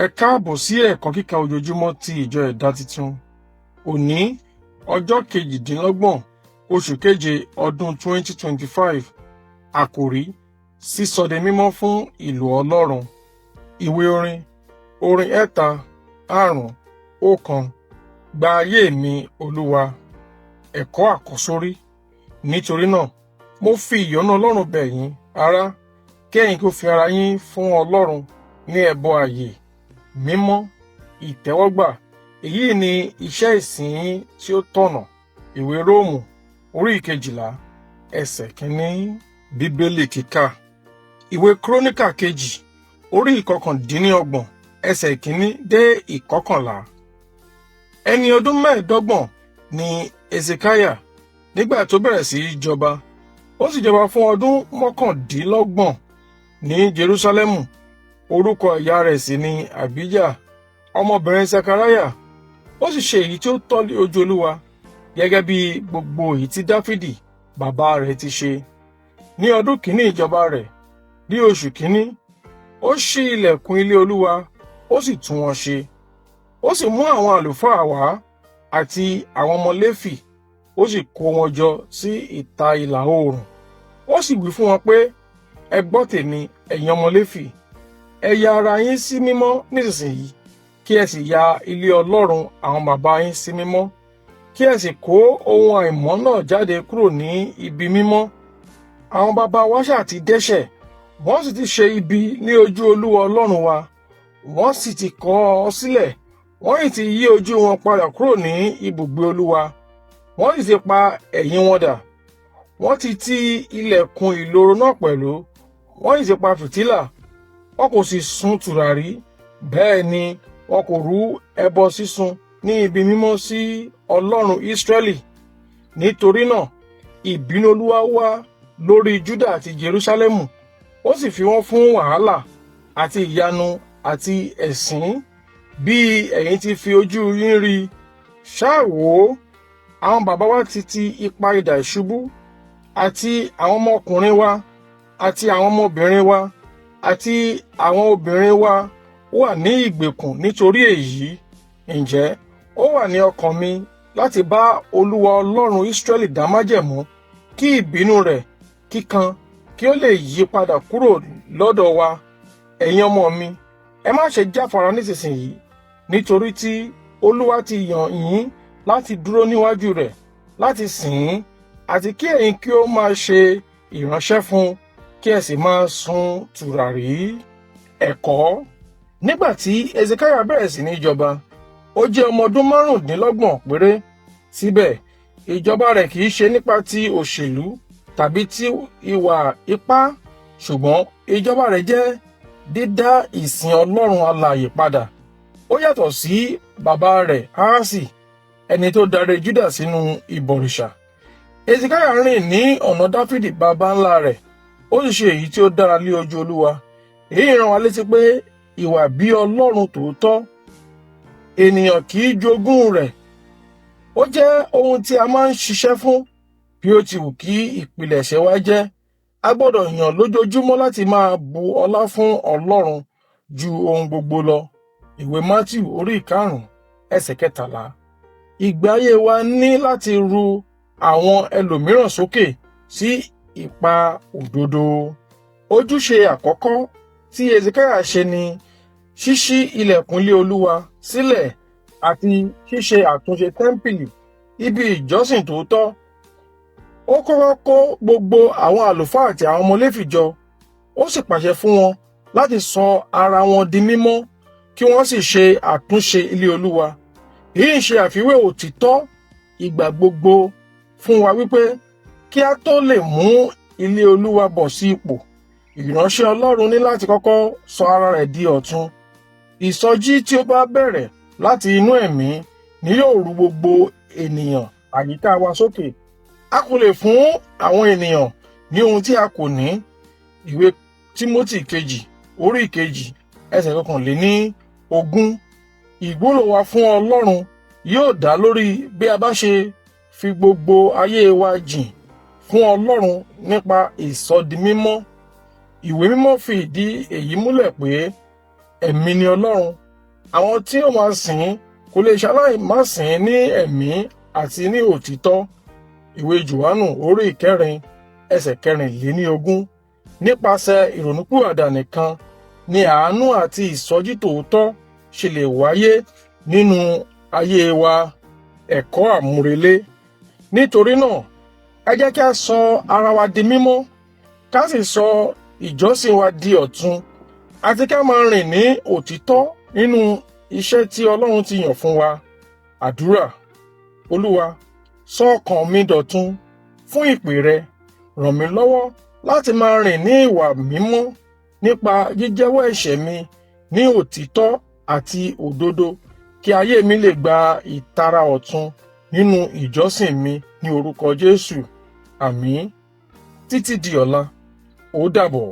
Ẹ káàbọ̀ sí ẹ̀kọ́ kíkà ojoojúmọ́ ti ìjọ Ẹ̀dá Titun. Òní, ọjọ́ 28, oṣù keje, ọdún 2025. Àkòrí: Sísọdi mímọ́ fún ìlò Ọlọ́run. Ìwé orin, orin 351. Gba ayé mi, Olúwa. Ẹ̀kọ́ àkọ́sórí. Nítorí náà, mo fi ìyọ́nú Ọlọ́run bẹ̀ yín, ará, kí ẹ̀yin kí ó fi ara yín fún Ọlọ́run ní ẹbọ ààyè, mímọ́, ìtẹ́wọ́gbà. Èyí ni iṣẹ́ ìsìn yín tí ó tọ̀nà. Ìwé Róòmù, orí 12, ẹsẹ̀ 1. Bíbélì kíkà. Ìwé Króníkà 2, orí 29, ẹsẹ̀ 1 dé 11. Ẹni ọdún 25 ni Hesekiah nígbà tó bẹ̀rẹ̀ sí í jọba. Ó sì jọba fún ọdún 29 ní Jerúsálẹ́mù. Orúkọ ìyá rẹ̀ sì ni Abijah, ọmọbìnrin Sekariah. Ó sì ṣe èyí tí ó tọ́ ní ojú Olúwa, gẹ́gẹ́ bí gbogbo èyí tí Dáfídì bàbá rẹ̀ ti ṣe. Ní ọdún kìíní ìjọba rẹ̀, ní oṣù kìíní, ó ṣí ilẹ̀kùn ilé Olúwa, ó sì tún wọn ṣe. Ó sì mú àwọn àlùfáà wá àti àwọn ọmọ Léfì, ó sì kó wọn jọ sí ìta ìlà oòrùn. Ó sì wí fún wọn pé, "Ẹ gbọ́ tèmi, ẹ̀yin ọmọ Léfì. Ẹ ya ara yín sí mímọ́ nísinsìnyí, kí ẹ sì ya ilé Ọlọ́run àwọn bàbá yín sí mímọ́, kí ẹ sì kó ohun àìmọ́ náà jáde kúrò ní ibi mímọ́. Àwọn bàbá wa ṣáà ti dẹ́ṣẹ̀, wọ́n sì ti ṣe ibi ní ojú Olúwa Ọlọ́run wa. Wọ́n sì ti kọ̀ ọ́ sílẹ̀, wọ́n sì ti yí ojú wọn padà kúrò ní ibùgbé Olúwa, wọ́n sì ti pa ẹ̀yìn wọn dà. Wọ́n ti ti ilẹ̀kùn ìloro náà pẹ̀lú, wọ́n sì ti pa fìtílà, wọn kò sì sun tùràrí, bẹ́ẹ̀ ni wọn kò rú ẹbọ sísun ní ibi mímọ́ sí Ọlọ́run Ísírẹ́lì. Nítorí náà, ìbínú Olúwa wá lórí Júdà àti Jerúsálẹ́mù, ó sì fi wọ́n fún wàhálà àti ìyanu àti ẹ̀sín, bí ẹ̀yin ti fi ojú yín rí. Ṣáà wò ó, àwọn bàbá wa ti ti ipa idà ṣubú, àti àwọn ọmọkùnrin wa àti àwọn ọmọbìnrin wa àti àwọn obìnrin wa wà ní ìgbèkùn. Nítorí èyí, ǹjẹ́ ó wà ní ọkàn mi láti bá Olúwa Ọlọ́run Ísírẹ́lì dá májẹ̀mú, kí ìbínú rẹ̀ kíkan kí ó lè yí padà kúrò lọ́dọ̀ wa. Ẹ̀yin ọmọ mi, ẹ má ṣe jáfara nísinsìnyí, nítorí tí Olúwa ti yàn yín láti dúró níwájú rẹ̀ láti sìn ín, àti kí ẹ̀yin kí ó máa ṣe ìránṣẹ́ fún un, kí ẹ sì máa sun tùràrí." Ẹ̀kọ́. Nígbà tí Hesekiah bẹ̀rẹ̀ sí ní jọba, ó jẹ́ ọmọ ọdún 25 péré. Síbẹ̀, ìjọba rẹ̀ kì í ṣe nípa ti òṣèlú tàbí ti ìwà ipá, ṣùgbọ́n ìjọba rẹ̀ jẹ́ dídá ìsìn Ọlọ́run alààyè padà. Ó yàtọ̀ sí bàbá rẹ̀ Ahasi, ẹni tó darí Júdà sínú ìbọ̀rìṣà. Hesekiah rìn ní ọ̀nà Dáfídì baba ńlá rẹ̀, ó sì ṣe èyí tí ó dára lé ojú Olúwa. Èyí rán wa létí pé ìwà bí Ọlọ́run tòótọ́, ènìyàn kì í jogún rẹ̀. Ó jẹ́ ohun tí a máa ń ṣiṣẹ́ fún. Bí ó ti wù kí ìpilẹ̀ṣẹ̀ wa jẹ́, a gbọ́dọ̀ yàn lójoojúmọ́ láti máa bu ọlá fún Ọlọ́run ju ohun gbogbo lọ. Ìwé Mátíù, orí 5, ẹsẹ̀ 13. Ìgbé ayé wa ní láti ru àwọn ẹlòmíràn sókè sí ipa òdodo. Ojúṣe àkọ́kọ́ tí Hesekiah ṣe ni ṣíṣí ilẹ̀kùn ilé Olúwa sílẹ̀ àti ṣíṣe àtúnṣe tẹ́ḿpìlì, ibi ìjọsìn tòótọ́. Ó kọ́kọ́ kó gbogbo àwọn àlùfáà àti àwọn ọmọ Léfì jọ, ó sì pàṣẹ fún wọn láti sọ ara wọn di mímọ́, kí wọ́n sì ṣe àtúnṣe ilé Olúwa. Èyí ń ṣe àfiwé òtítọ́ ìgbà gbogbo fún wa wípé kí a tó lè mú ilé Olúwa bọ̀ sí ipò, ìránṣẹ́ Ọlọ́run ní láti kọ́kọ́ sọ ara rẹ̀ di ọ̀tun. Ìsọjí tí ó bá bẹ̀rẹ̀ láti inú ẹ̀mí ni yóò ru gbogbo ènìyàn àyíká wa sókè. A kò lè fún àwọn ènìyàn ní ohun tí a kò ní. Ìwé Tímótì 2, orí 2, ẹsẹ̀ 21. Ìwúlò wa fún Ọlọ́run yóò dá lórí bí a bá ṣe fi gbogbo ayé wa jìn fún Ọlọ́run nípa ìsọdimímọ́. Ìwé Mímọ́ fi ìdí èyí múlẹ̀ pé ẹ̀mí ni Ọlọ́run. Àwọn tí ó máa sìn ín kò lè ṣaláì má sìn ín ní ẹ̀mí àti ní òtítọ́. Ìwé Jòhánù orí 4 ẹsẹ̀ 24. Nípasẹ̀ ìrònúpìwàdà nìkan ni àánú àti ìsọjí tòótọ́ ṣe lè wáyé nínú ayé wa. Ẹ̀kọ́ àmúrelé. Nítorí náà, ẹ jẹ́ kí a sọ ara wa di mímọ́, ká sì sọ ìjọsìn wa di ọ̀tun, àti ká máa rìn ní òtítọ́ nínú iṣẹ́ tí Ọlọ́run ti yàn fún wa. Àdúrà. Olúwa, sọ ọkàn mi dọ̀tun fún ìpè rẹ. Ràn mí lọ́wọ́ láti máa rìn ní ìwà mímọ́ nípa jíjẹ́wọ́ ẹ̀ṣẹ̀ mi ní òtítọ́ àti òdodo, kí ayé mi lè gba ìtara ọ̀tun nínú ìjọsìn mi ní orúkọ Jésù. Àmín. Títí di ọ̀la, ó dàbọ̀.